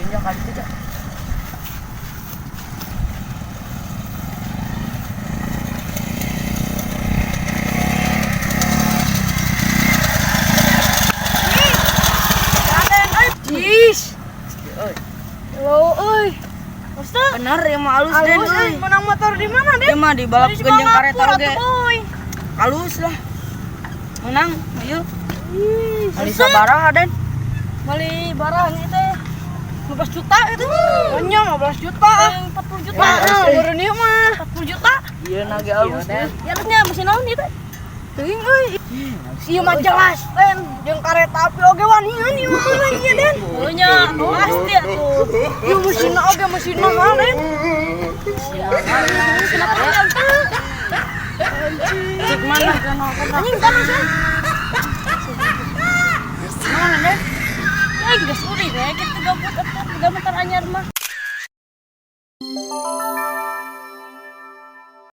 Injak kali itu, Jak. Jis. Euy. Lo euy. Maksudnya Bener ya mah halus Den halus euy. euy, menang motor di mana, Den? Ieu mah di balap Di genjeng kareta Singapura oge. atuh, Boy. Halus lah. Menang, ayo. Ih, Beli sabaraha, Den? Beli barang itu 15 juta itu. Banyak 15 juta. 40 juta. Ya, Ah, euy. baru ieu mah 40 juta. Iya nage halus, Den. Ya harusnya mesin naon ieu teh? Teuing euy. Ieu mah jelas, Den. Jeung kareta api oge wanian ieu mah meunang ieu, Den. Punya, pasti atuh. Ieu mesinna oge mesin mahal, Den. Kenapa nyampe? Cik mana? Anjing tanah sih. Mana, Den? Eh, geus uri we kitu gabut atuh, boga motor anyar mah.